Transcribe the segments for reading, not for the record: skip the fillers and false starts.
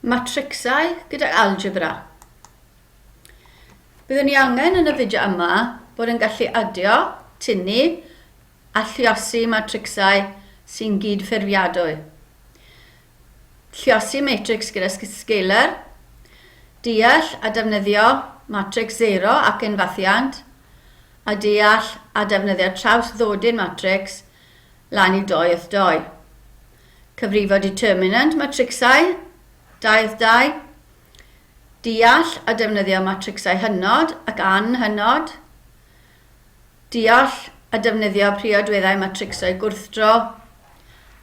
Matricsau gydag algebra. Byddwn ni angen yn y fideo yma bod yn gallu adio, tynnu a lluosi matricsau sy'n gydffurfiadwy. Lluosi matrics gyda scalar, deall a defnyddio matrics zero ac unfathiant, a deall a defnyddio traws ddodyn matrics lan i doi wrth doi. Cyfrifo determinant matricsau, 2 wrth 2. Deall a defnyddio matricsau hynod ac anhynod. Deall a defnyddio priodweddau matricsau gwrthdro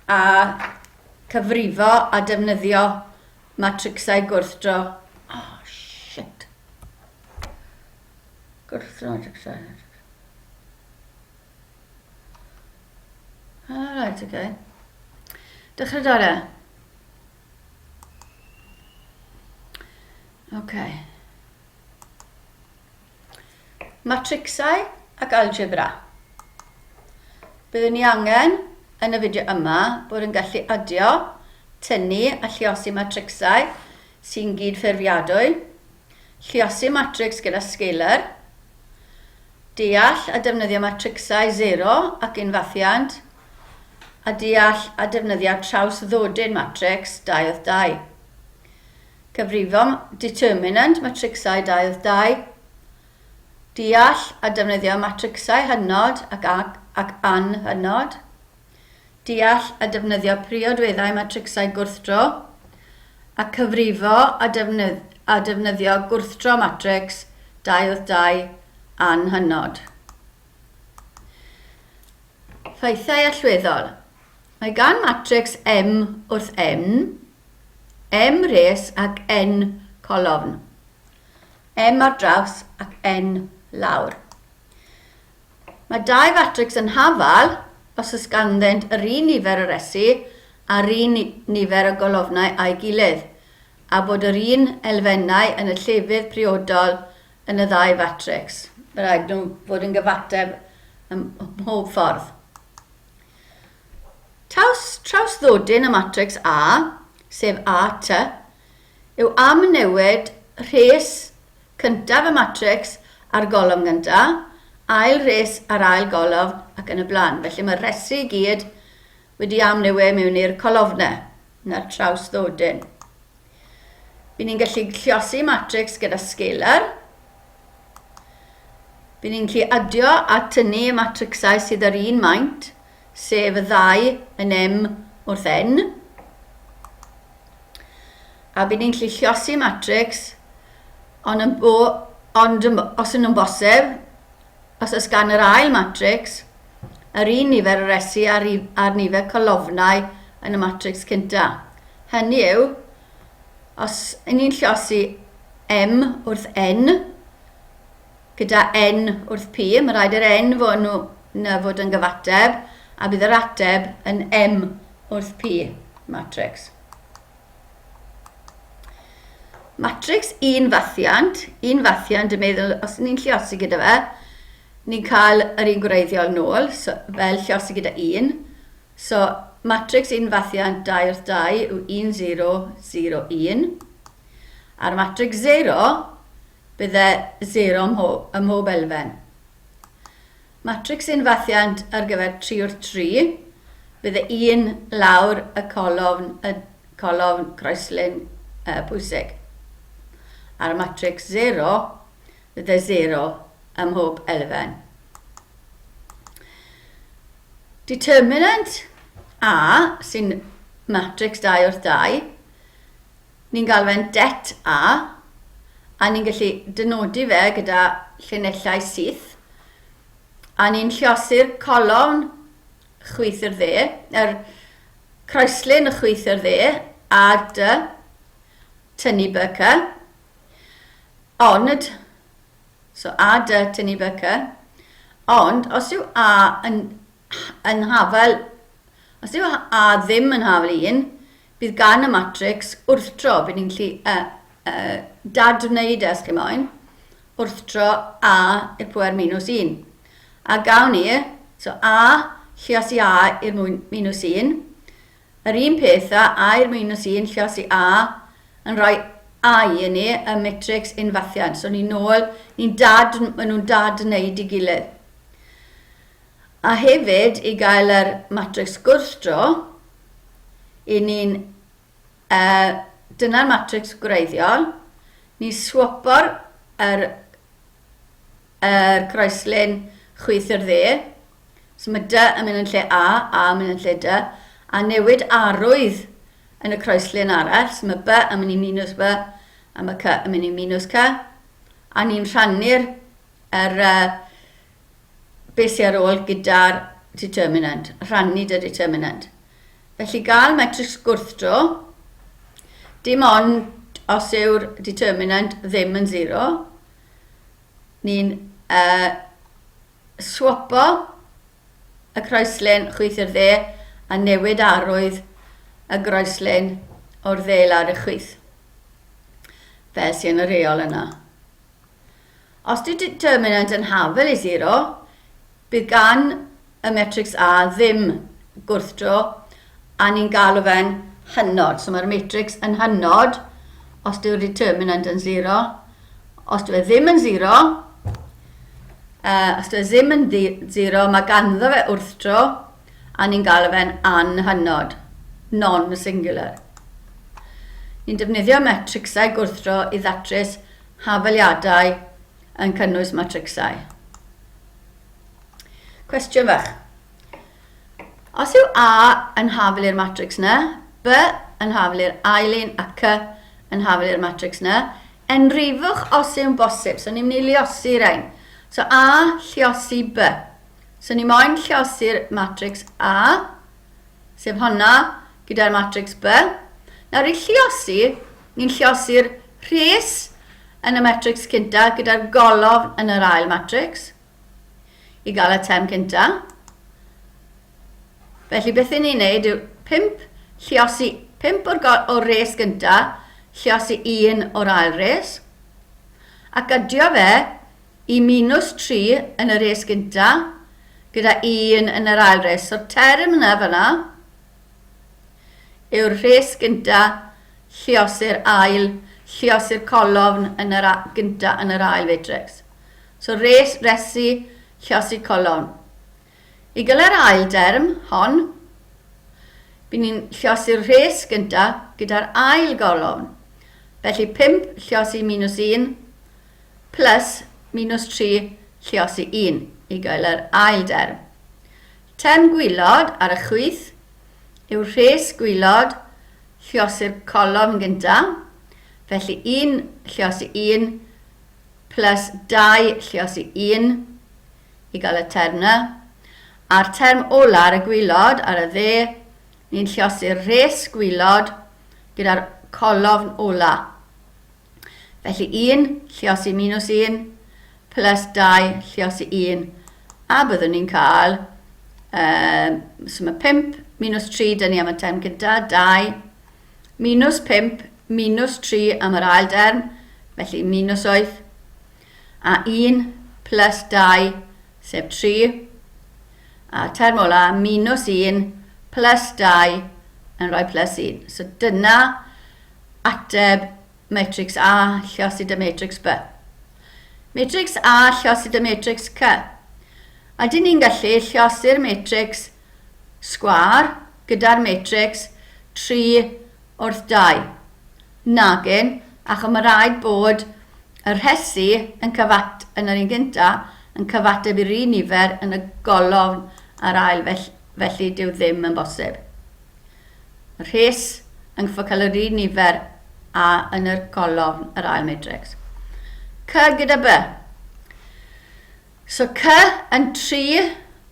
a cyfrifo a defnyddio matricsau gwrthdro. Oh, shit. Gwrthdro matricsau. Ah, right, okay. Dechrau da re. Okay. Matricsau ac algebra. Byddwn ni angen yn y fideo yma bod yn gallu adio, tynnu a lluosi matricsau sy'n gydffurfiadwy, lluosi matrics gyda scalar, Deall a defnyddio matricsau sero ac unfathiant, a deall a defnyddio traws-ddodyn matrics 2 wrth 2. Cyfrifo determinant matricsau 2 wrth 2. Deall a defnyddio matricsau hynod ac, ac, ac anhynod. Deall a defnyddio priodweddau matricsau gwrthdro. A cyfrifo a, defnydd, a defnyddio gwrthdro matrics 2 wrth 2 anhynod. Ffeithiau allweddol. Mae gan matrics M wrth N, M rhes ac N colofn. M ar draws ac N lawr. Mae dau fatrics yn hafal os oes ganddynt yr un nifer o resi a'r un nifer o golofnau â'i gilydd, a bod yr un elfennau yn y llefydd priodol yn y ddau fatrics. Mae rhaid nhw fod yn gyfateb ym mhob ffordd. Traws, trawsddodyn y matrics A, sef AT, yw amnewid rhes cyntaf y matrics a'r golofn gyntaf, ail res a'r ail golofn ac yn y blaen. Felly mae'r rhesi i gyd wedi amnewid mewn i'r colofnau, na'r trawsddodyn. By ni'n gallu lliosi matrics gyda scalar. By ni'n gallu adio a tynnu y matricsau sydd yr un maint, sef y ddau yn M wrth N. A by ni'n gallu lliosi matrics, ond, yn bo, ond yn, os yn nhw'n bosib, os oes gan yr ail matrics, yr un nifer o resi a'r, a'r nifer colofnau yn y matrics cynta. Hynny yw, os y'n ni'n lliosi M wrth N, gyda N wrth P, mae rhaid i'r N fod nhw na fod yn gyfateb, a bydd yr ateb yn M wrth P matrix. Matrix un fathiant, un fathiant yn meddwl, os ni'n lliosi gyda fe, ni'n cael yr un gwreiddiol nôl, so, fel lliosi gyda un. So, matrix un fathiant 2 wrth 2 yw 1, 0, 0, 1. A'r matrix 0, bydde 0 ym mhob elfen. Matrics unfathiant ar gyfer 3 wrth 3, bydde 1 lawr y colofn, y colofn croeslin uh, pwysig. Ar y matrics 0, bydde 0 ym mhob elfen. Determinant A, sy'n matrix 2 wrth 2, ni'n galw fe'n det A, a ni'n gallu dynodi fe gyda llinellau syth, a ni'n lliosi'r colofn chwith i'r dde, yr croeslin y chwith i'r dde, a dy, tynnu B C. Ond, so A dy tynnu B C, ond os yw A yn, yn hafel, os yw A ddim yn hafel 1, Bydd gan y matrics wrthdro, bydd ni'n gallu uh, uh, dadwneud e os chi moyn, wrthdro A i'r pwer minus 1. A gawn ni, so A llios i A i'r minus 1, yr un peth a A i'r minus 1 llios i A yn rhoi I i ni, y matrix unfathiant. So ni'n nôl, ni'n dad, maen nhw'n dad wneud i gilydd. A hefyd, i gael yr matrix gwrthdro, i ni'n, uh, dyna'r matrix gwreiddiol, ni'n swapo'r yr, yr croeslun chwith i'r dde, so mae D yn mynd yn lle A, A yn mynd yn lle D, a newid arwydd yn y croeslun arall, so mae B yn mynd i minus B, a mae C yn mynd i minus C, a ni'n rhannu'r yr, uh, beth sydd ar ôl gyda'r determinant, rhannu dy determinant. Felly gael matrix gwrthdro, dim ond os yw'r determinant ddim yn 0, ni'n uh, swapo y croeslin chwith i'r dde a newid arwydd y groeslin o'r dde lawr i'r chwith, fel sy'n y rheol yna. Os dyw determinant yn hafel i 0, bydd gan y matrix A ddim gwrthdro a ni'n galw fe'n hynod. So mae'r matrix yn hynod os dyw'r determinant yn 0. Os dyw e ddim yn 0, uh, os dyw e ddim yn 0, mae ganddo fe wrthdro a ni'n galw fe'n anhynod, non-singular. Ni'n defnyddio matricsau gwrthdro i ddatrys hafaliadau yn cynnwys matricsau. Cwestiwn fach. Os yw A yn hafal i'r matrics na, B yn hafal i'r ail un a C yn hafal i'r matrics na, enrifwch os yw'n bosib. So ni'n mynd i liosi rhain. So A lliosi B. So ni moyn lliosi'r matrics A, sef honna, gyda'r matrics B. Nawr i lliosi, ni'n lliosi'r rhes yn y matrics cynta gyda'r golofn yn yr ail matrics i gael y term cynta. Felly beth ni'n ei wneud yw 5 lliosi 5 o'r, o'r res gynta, lliosi 1 o'r ail res, ac adio fe i minus 3 yn y res gynta, gyda 1 yn yr ail res. So'r term yna fyna yw'r rhes gynta lliosi'r ail, lliosi'r colofn yn yr gynta yn yr ail matrix. So res, resi, lliosi colofn. I gael yr ail derm hon, by ni'n lliosi'r rhes gynta gyda'r ail golofn. Felly 5 lliosi minus 1 plus minus 3 lliosi 1 i gael yr ail derm. Term gwylod ar y chwith yw rhes gwylod lliosi'r colofn gynta, felly 1 lliosi 1 plus 2 lliosi 1 i gael y term yna. A'r term ola ar y gwylod ar y dde, ni'n lliosi'r rhes gwylod gyda'r colofn ola. Felly 1 lliosi minus 1 plus 2 lliosi 1 a byddwn ni'n cael, um, so mae 5 minus 3 dyn ni am y term gyntaf, 2 minus 5 minus 3 am yr ail derm, felly minus 8, a 1 plus 2 sef 3, a term ola minus 1 plus 2 yn rhoi plus 1. So dyna Ateb, Matrics A, lliosi dy matrics B. Matrics A, lliosi dy matrics C. Ydyn ni'n gallu lliosi'r matrics sgwâr gyda'r matrics 3 wrth 2? Nagyn, achos mae rhaid bod y rhesi yn cyfat yn yr un gynta yn cyfateb i'r un nifer yn y golofn a'r ail, felly dyw ddim yn bosib. Rhes yn gwfo cael yr un nifer a yn yr golofn yr ail matrix. C gyda B. So C yn 3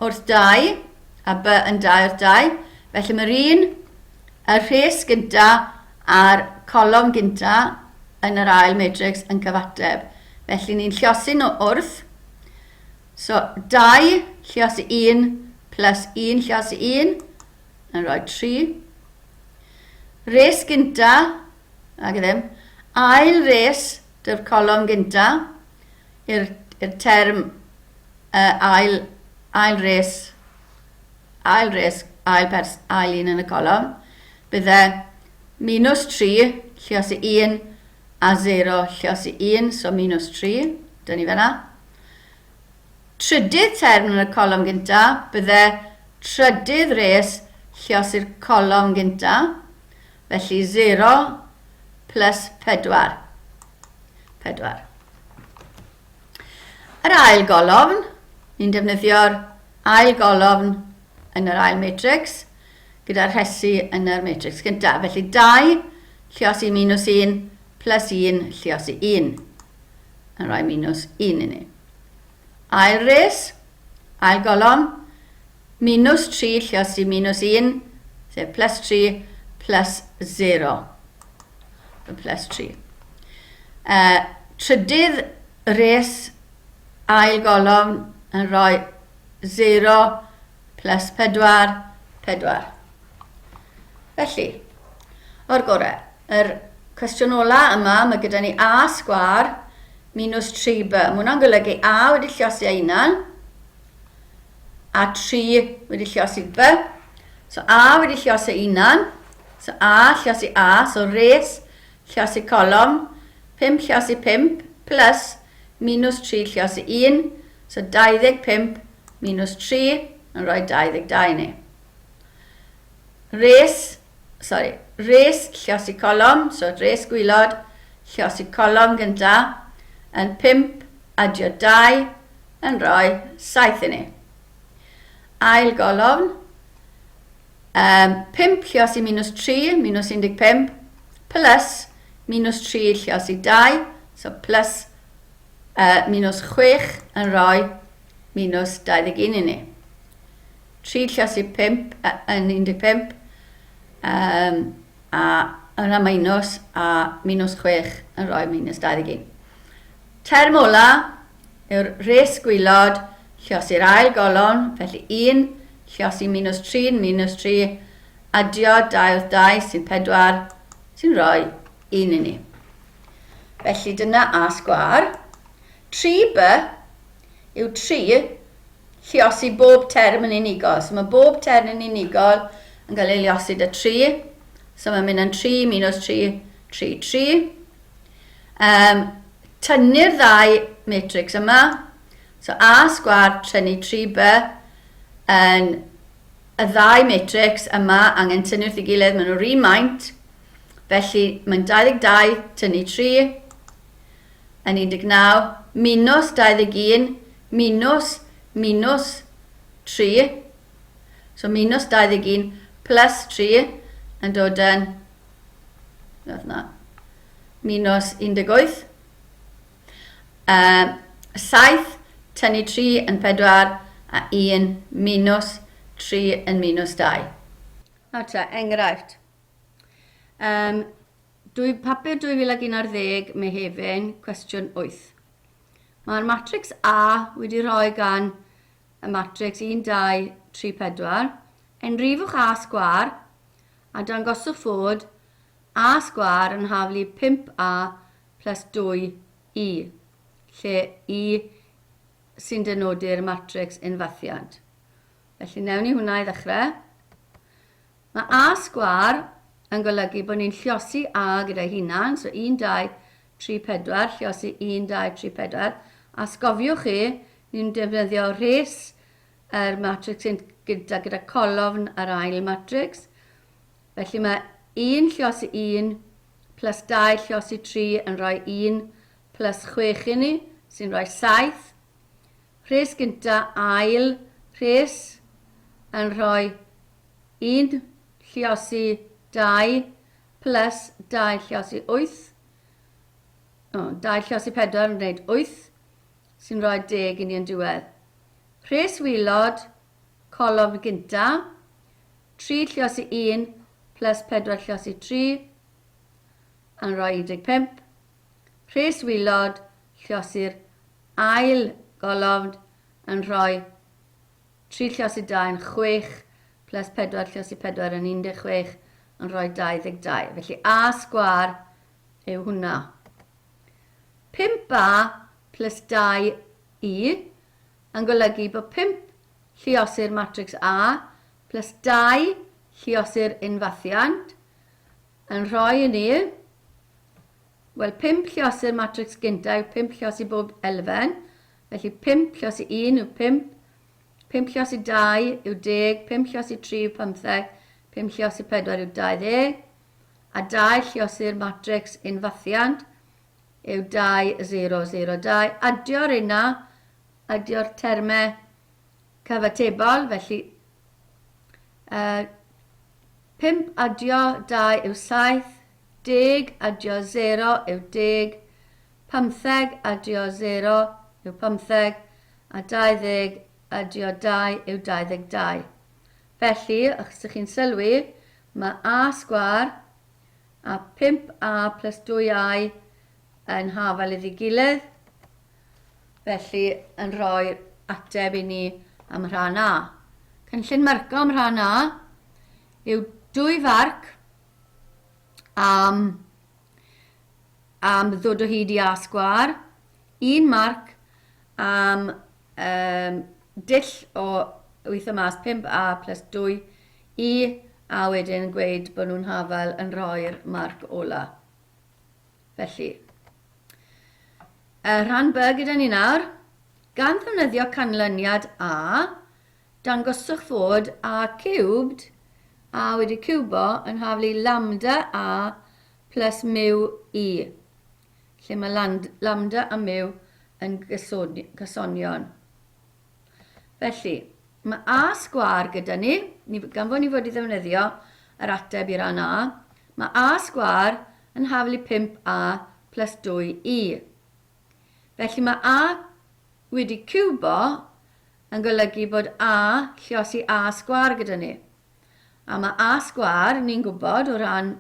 wrth 2 a B yn 2 wrth 2. Felly mae'r un, y rhes gynta a'r colofn gynta yn yr ail matrix yn cyfateb. Felly ni'n lliosi nhw wrth. So 2 lliosi 1 plus 1 lliosi 1 yn rhoi 3. Res gynta, ag ddim, ail res dy'r colofn gynta, i'r term uh, ail, ail res, ail res, ail, pers, ail un yn y colofn, bydde minus 3, lliosi 1 a 0 lliosi 1, so minus 3. Dyna ni fanna. Trydydd term yn y colofn gynta, bydde trydydd res lliosi'r colofn gynta, felly 0 plus 4. 4. Yr ail golofn, ni'n defnyddio'r ail golofn yn yr ail matrix, gyda'r rhesi yn yr matrix gyntaf. Felly 2 lliosi minus 1 plus 1 lliosi 1 yn rhoi minus 1 i ni. Ail res, ail golofn, minus 3 lliosi minus 1, sef plus 3 plus 0. Plus 3. Trydydd res ail golofn yn rhoi 0 plus 4, 4. Felly, o'r gorau, yr cwestiwn ola yma, mae gyda ni a sgwar minus 3b. Mae hwnna'n golygu a wedi lliosi ei hunan, a 3 wedi lliosi b. So a wedi lliosi ei hunan, so a lliosi a, so res lliosi colofn, 5 lliosi 5 plus minus 3 lliosi 1, so 25 minus 3 yn rhoi 22 i ni. Res, sorry, res lliosi colofn, so res gwylod, lliosi colofn gynta, yn 5 adio 2 yn rhoi 7 i ni. Ail golofn, um, 5 lliosi minus 3, minus 15, plus minus 3 lliosi 2, so plus minus 6 yn rhoi minus 21 i ni. 3 lliosi 5 yn 15, um, a yna minus a minus 6 yn rhoi minus 21. Term ola yw'r rhes gwylod lliosi'r ail golofn, felly 1 lliosi minus 3 minus 3, adio 2 wrth 2 sy'n 4, sy'n rhoi 1 i ni. Felly dyna A sgwâr. 3B yw 3 lliosi bob term yn unigol. So mae bob term yn unigol yn cael ei liosi da 3. So mae'n mynd yn 3 minus 3, 3, 3. Tynnu'r ddau matrix yma. So A sgwâr tynnu 3B yn y ddau matrix yma angen tynnu wrth ei gilydd, maen nhw'r un maint. Felly mae'n 22 tynnu 3 yn 19 minus 21 minus minus 3. So minus 21 plus 3 yn dod yn na, minus 18. 7 tynnu 3 yn 4 a 1 minus 3 yn minus 2. Nawr te, enghraifft. Dwy, papur 2011, Mehefin, cwestiwn 8. Mae'r matrix A wedi rhoi gan y matrix 1, 2, 3, 4. Enrifwch A sgwar a dangoswch fod A sgwar yn haflu 5A plus 2I, lle I sy'n dynodi'r matrix unfathiant. Felly newn ni hwnna i ddechrau. Mae A sgwâr yn golygu bod ni'n lliosi A gyda'i hunan, so 1, 2, 3, 4, lliosi 1, 2, 3, 4. A sgofiwch chi, ni'n defnyddio rhes yr matrix yn gyda, gyda colofn yr ail matrix. Felly mae 1 lliosi 1 plus 2 lliosi 3 yn rhoi 1 plus 6 i ni, sy'n rhoi 7. Rhes gynta, ail rhes yn rhoi 1 lliosi 2 plus 2 lliosi 8. O, 2 lliosi 4 yn gwneud 8, sy'n rhoi 10 i ni yn diwedd. Rhes wylod, colofn gynta, 3 lliosi 1 plus 4 lliosi 3 yn rhoi 15. Rhes wylod, lliosi'r ail golofn yn rhoi 3 lliosi 2 yn 6 plus 4 lliosi 4 yn 16 yn rhoi 22. Felly A sgwâr yw hwnna. 5A plus 2I yn golygu bod 5 lliosi'r matrix A plus 2 lliosi'r unfathiant yn rhoi i ni. Wel, 5 lliosi'r matrics gynta yw 5 lliosi bob elfen. Felly 5 lliosi 1 yw 5, 5 lliosi 2 yw 10, 5 lliosi 3 yw 15, 5 lliosi 4 yw 20, a 2 lliosi'r matrics unfathiant yw 2, 0, 0, 2. Adio'r yna, adio'r termau cyfatebol, felly 5 adio 2 yw 7, 10 adio 0 yw 10, 15 adio 0 yw 15, a 20 adio 2 yw 22. Felly, os ydych chi'n sylwi, mae a sgwâr a 5a plus 2i yn hafal iddi gilydd, felly yn rhoi'r ateb i ni am rhan A. Cynllun marco am rhan A yw dwy farc am, am ddod o hyd i A sgwâr, un marc am um, dull o weithio mas 5A plus 2 i a wedyn gweud bod nhw'n hafal yn rhoi'r marc ola. Felly, y rhan B gyda ni nawr, gan ddefnyddio canlyniad A, dangoswch fod A cubed, A wedi ciwbo, yn haflu lambda A plus mu I, lle mae lambda a mu yn gysonion. Felly, mae A sgwâr gyda ni, ni, gan fod ni fod i ddefnyddio yr ateb i ran A, mae A sgwâr yn haflu 5A plus 2I. Felly mae A wedi ciwbo yn golygu bod A lliosi A sgwâr gyda ni. A mae A sgwâr, ni'n gwybod, o ran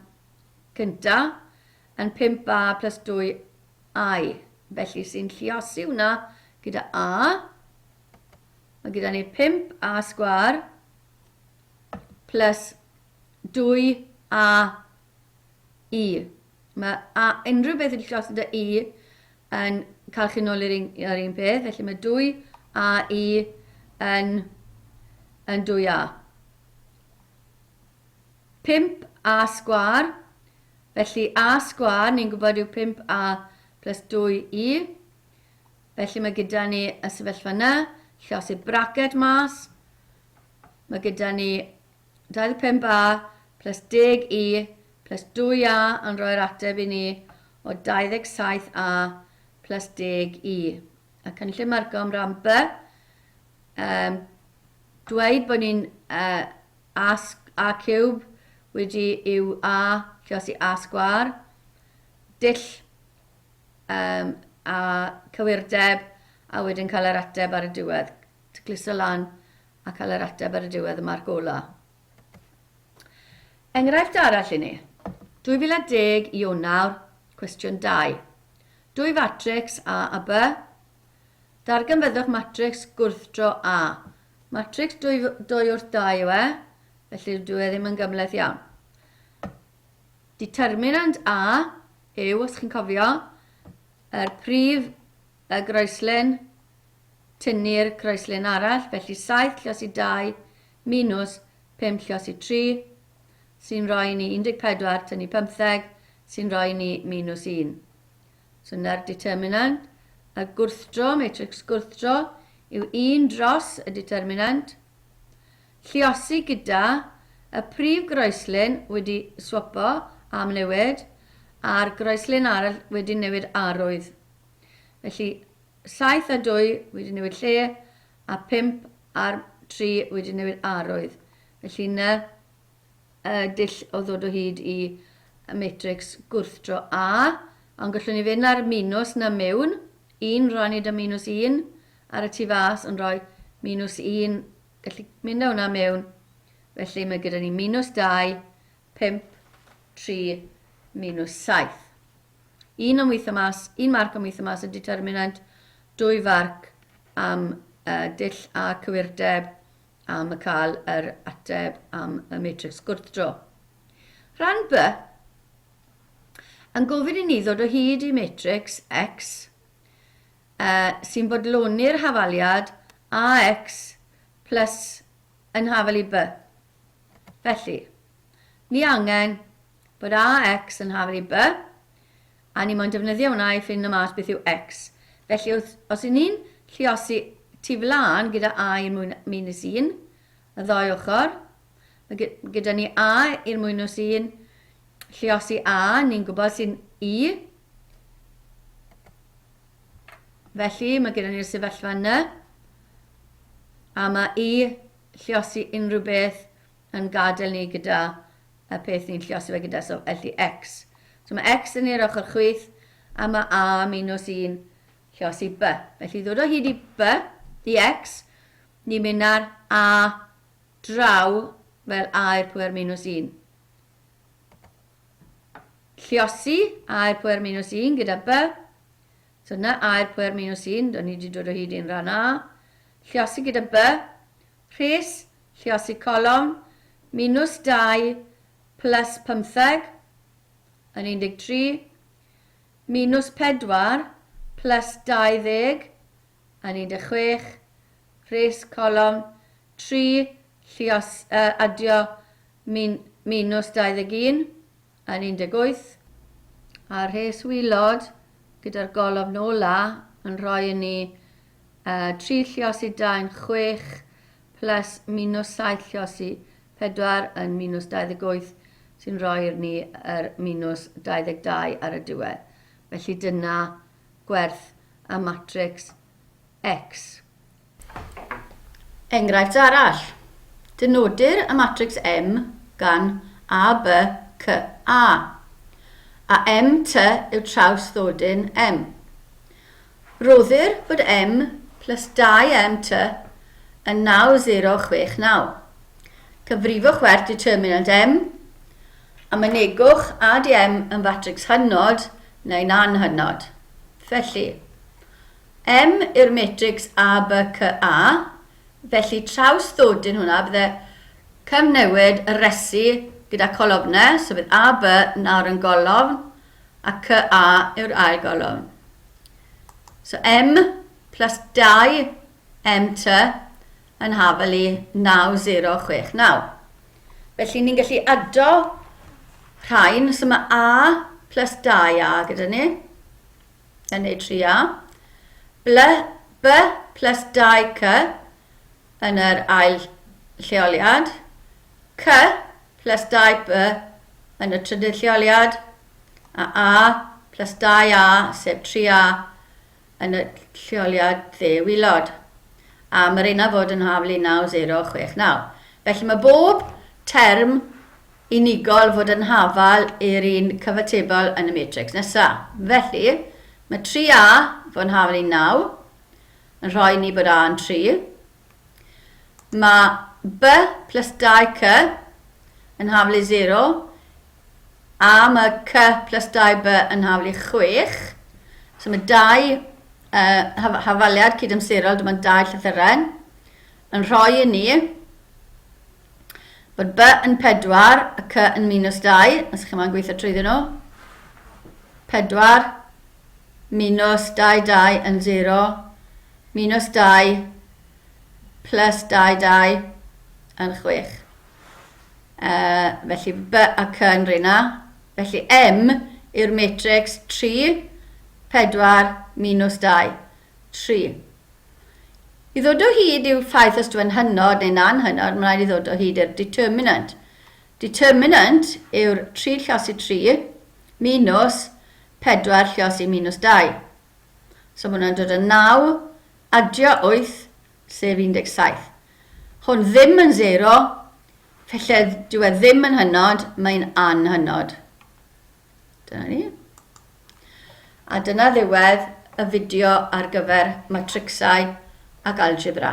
cynta, yn 5A plus 2I. Felly sy'n lliosi hwnna gyda A, mae gyda ni 5A sgwâr plus 2A I. Mae A, unrhyw beth yn lliosi gyda I yn cael chi nôl i'r un, yr un peth, felly mae 2A I yn, yn 2A. 5A sgwâr, felly A sgwâr ni'n gwybod yw 5A plus 2I. Felly mae gyda ni y sefyllfa yna, llosi braced mas. Mae gyda ni 25A plus 10I plus 2A yn rhoi'r ateb i ni o 27A plus 10I. A cynllun marco am ran B, um, dweud bod ni'n uh, A, A cube wedi yw A lluosi A sgwâr, dull um, a cywirdeb, a wedyn cael yr ateb ar y diwedd. Tacluso lan a cael yr ateb ar y diwedd y marc ola. Enghraifft arall i ni. 2010 Ionawr, cwestiwn 2. Dwy fatrics A a B. Darganfyddwch matrics gwrthdro A. Matrics 2, 2 wrth 2 yw e, felly dwi e ddim yn gymhleth iawn. Determinant A yw, os chi'n cofio, yr prif y groeslin tynnu'r croeslin arall, felly 7 llos i 2 minus 5 llos i 3, sy'n rhoi ni 14 tynnu 15, sy'n rhoi ni minus 1. So na'r determinant. Y gwrthdro, matrix gwrthdro, yw 1 dros y determinant. Lluosi gyda y prif groeslin wedi swapo am newid, a'r groeslin arall wedi newid arwydd. Felly 7 a 2 wedi newid lle, a 5 a'r 3 wedi newid arwydd. Felly na y dull o ddod o hyd i y matrix gwrthdro A, ond gallwn ni fynd ar minws na mewn, 1 rannu da minus 1 ar y tu fas yn rhoi minus 1, gallu mynd â hwnna mewn, felly mae gyda ni minus 2, 5, 3, minus 7. Un am weithio mas, un marc am weithio mas y determinant, dwy farc am uh, dull a cywirdeb am y cael yr ateb am y matrix gwrthdro. Rhan B, yn gofyn i ni ddod o hyd i matrix X uh, sy'n bodloni'r hafaliad AX plus yn hafal i B. Felly, ni angen bod AX yn hafal i B. A ni moyn defnyddio hwnna i ffindo mas beth yw x. Felly wrth, os y'n ni'n lluosi tu flaen gyda a i'r mwyn minus 1, y ddou ochr, mae gyda ni a i'r minus 1, lluosi a, ni'n gwybod sy'n i. Felly mae gyda ni'r sefyllfa yna, a mae i lluosi unrhyw beth yn gadael ni gyda y peth ni'n lluosi fe gyda, so felly x. So mae x yn i'r ochr chwith, a mae a minus 1 lluosi b. Felly ddod o hyd i b, i x, ni'n mynd ar a draw fel a i'r pwer minus 1. Lluosi a i'r pwer minus 1 gyda b. So yna a i'r pwer minus 1, do'n ni wedi dod o hyd i'n rhan a. Lluosi gyda b, rhes Lluosi colofn, minws 2 plus 15 yn 13, minws 4 plus 20 yn 16, rhes colofn, 3 lluos, uh, adio min, minws 21 yn 18, a rhes wylod gyda'r golofn ola yn rhoi i ni uh, 3 lluosi 2 yn 6 plus minus 7 lliosi 4 yn minus 28 sy'n rhoi'r ni yr minus 22 ar y diwedd. Felly dyna gwerth y matrics X. Enghraifft arall. Dynodir y matrics M gan A, B, C, A. A M, T yw traws ddodyn M. Rhoddir fod M plus 2MT yn 9069. Cyfrifwch werth determinant M, a mynegwch a di M yn fatrics hynod neu'n anhynod. Felly, M yw'r matrics A, B, C, A, felly traws ddodyn hwnna bydde cyfnewid y resi gyda colofnau, so bydd A, B nawr yn golofn, a C, A yw'r ail golofn. So M plus 2 MT yn hafal i 9069. Felly ni'n gallu ado rhain, so mae A plus 2A gyda ni, yn neud 3A. B, B plus 2C yn yr ail lleoliad, C plus 2B yn y trydydd lleoliad, a A plus 2A, sef 3A, yn y lleoliad dde wylod. A mae'r un fod yn haflu 9069. Felly mae bob term unigol fod yn hafal i'r un cyfatebol yn y matrix nesaf. Felly, mae 3A fod yn hafal i 9, yn rhoi ni bod A yn 3. Mae B plus 2C yn hafal i 0, A mae C plus 2B yn hafal i 6. So mae dau uh, hafaliad cydamserol, dim ond dau llythyren, yn rhoi i ni bod B yn 4 a C yn minus 2, os chi'n moyn gweithio trwyddyn nhw. 4 minus 2, 2 yn 0, minus 2 plus 2, 2 yn 6. Uh, felly B a C yn rheina. Felly M yw'r matrix 3, 4, minus 2, 3. I ddod o hyd i'w ffaith os dwi'n hynod neu'n anhynod, mae'n rhaid i ddod o hyd i'r determinant. Determinant yw'r 3 llosi 3 minus 4 llosi minus 2. So mae hwnna'n dod yn 9, adio 8, sef 17. Hwn ddim yn 0, felly dyw e ddim yn hynod, mae'n anhynod. Dyna ni. A dyna ddiwedd y fideo ar gyfer matricsau ac algebra.